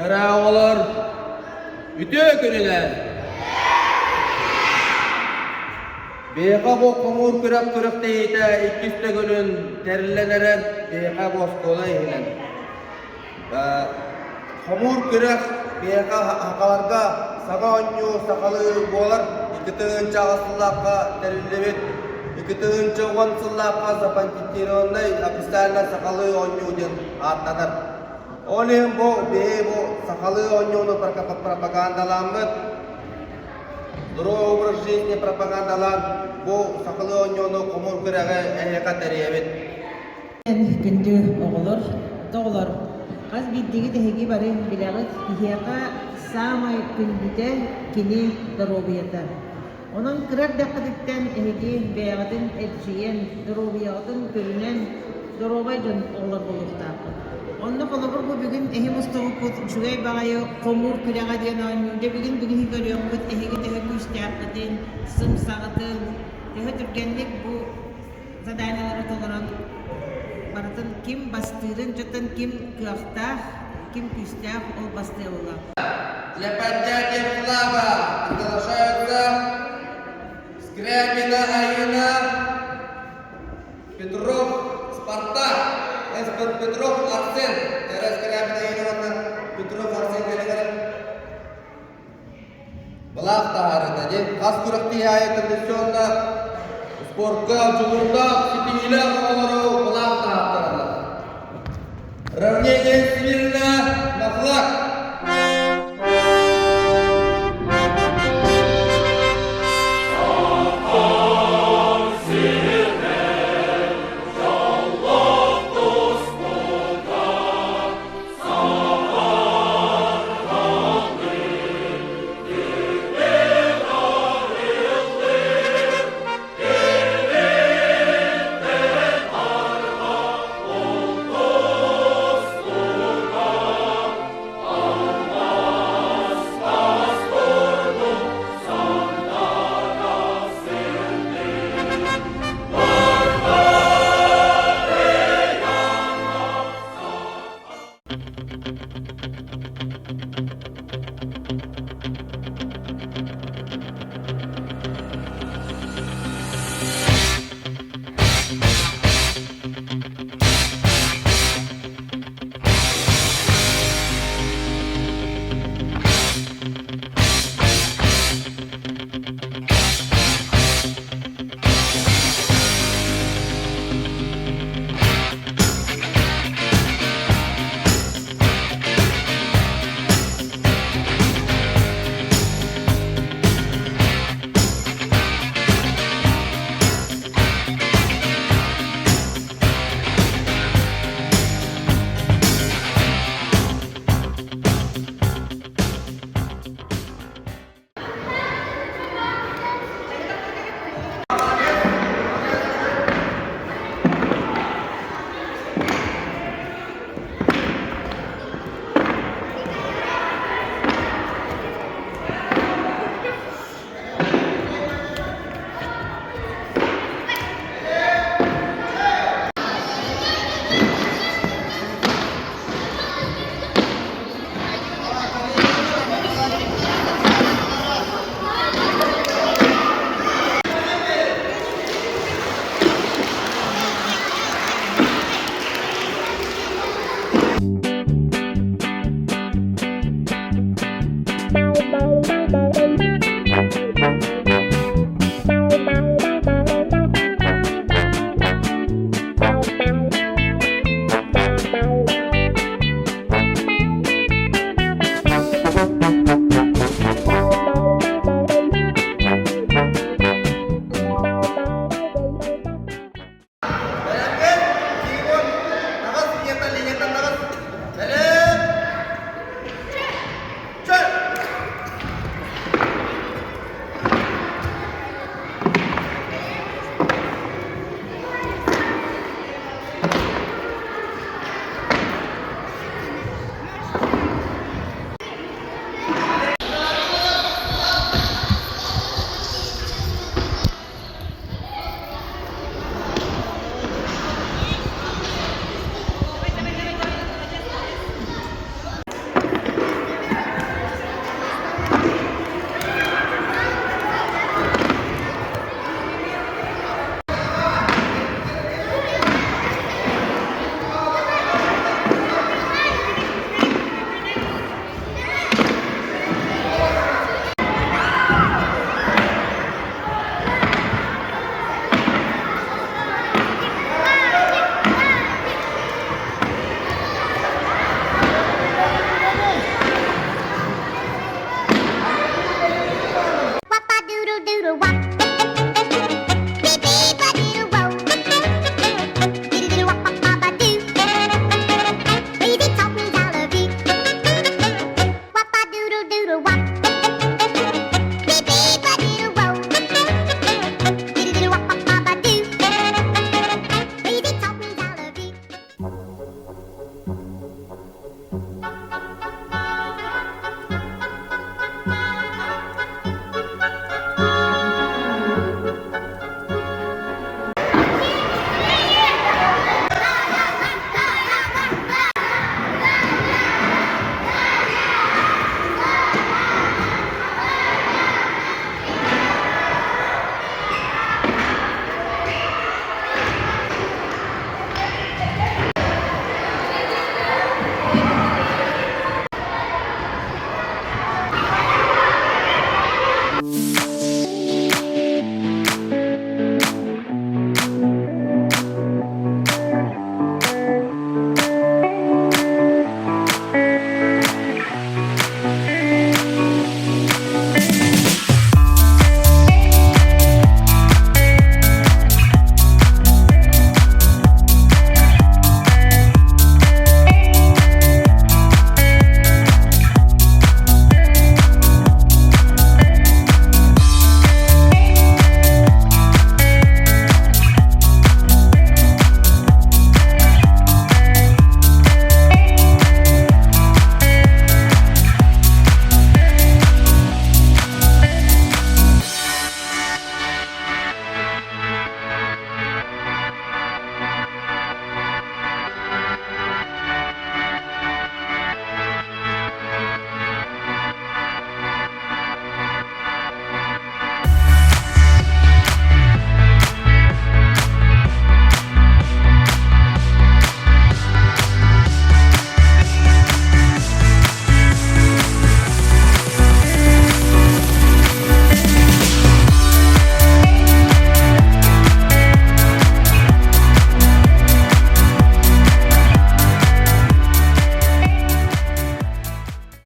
Дара оҕолор, үтүө күнүнэн! Биһиэхэ бу хомуур күрэх күрэхтэһиитэ иккис төгүлүн тэриллэн эрэр биһиэхэ бу оскуола иһинэн. Хомуур күрэх биһиэхэ сахаларга саҥа оонньуу сахалыы буолар. 2008 сыллаахха тэриллибит 2010 сыллаахха запатентированнай официально сахалыы оонньуу диэн ааттанар. Ол иһин бу биһи бу сахалыы оонньууну пропагандалааммыт, здоровый образ жизни пропагандалаан бу сахалыы оонньууну хомуур күрэҕи эһиэхэ тэрийэбит. Күндү оҕолор, оҕолор, хас биирдиигит эһиги бары билэҕит, киһиэхэ саамай күндүтэ кини доруобуйата. Онон кыра эрдэххититтэн эһиги бэйэҕитин эрчийэн, доруобуйаҕытын көрүнэн, доруобай дьон оҕолор буолуохтааххыт. Онно холобур бу бүгүн эһи мустубуккут үчүгэй баҕайы хомуур күрэҕэ диэн оонньуу. Дьэ бүгүн бүгүн көрүөхпүт эһиги төһө күүстээххитин, сымсаҕытын, төһө түргэнник бу заданиелары толорон барытын ким бастыырын дьонтон ким кыахтаах, ким күүстээх ол бастыа буолла. Для поднятия флага приглашаются Скрябина Аина, Петров Спартак, Петров Арсен, Скрябина Аина Петров Арсен кэлигэр Былаах таһаарыыта диэн хас күрэхтэһии аайы традиционно спорка дьулуурдаах, ситиһиилээх оҕолору былаах таһаарыыта.